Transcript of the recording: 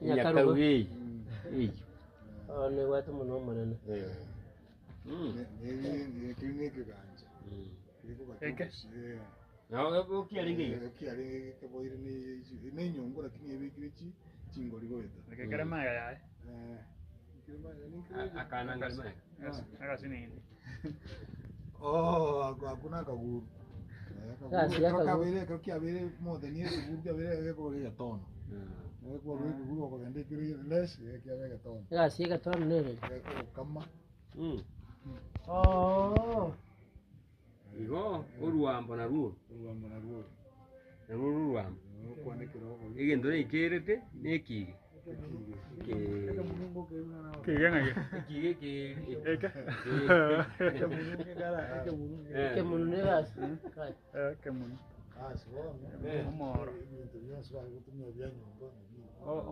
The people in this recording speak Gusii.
Nyakaruga eyio eyio. Oo nebwate omonwa omonene. Eke. Nabo okiarenge iga. Eke kere magega yaye. Akana ngari maega. Agasi nini. Ako na akaguru. Egasi ya akaguru. Kabeire ekero kiabeire moteni ekeguru kiabeire gekorwa egetono. Gekorwa ekeguru okogenda ekero less kiaba egetono. Egasi ya egetono nere. Gekogokama. Oo. Igo oruambo narwo oro. Oruambo narwo oro. Narwo oro oruambo. Okwanekera obori. Egento naikerete na ekige. Ekige ng'aki? Ekige ekeri. Eke. Ekemunu na egasi. Kai. Ekemunu. Ase bono. Omoro. Ebinto bionsi bagotumia bia nyomba nabio.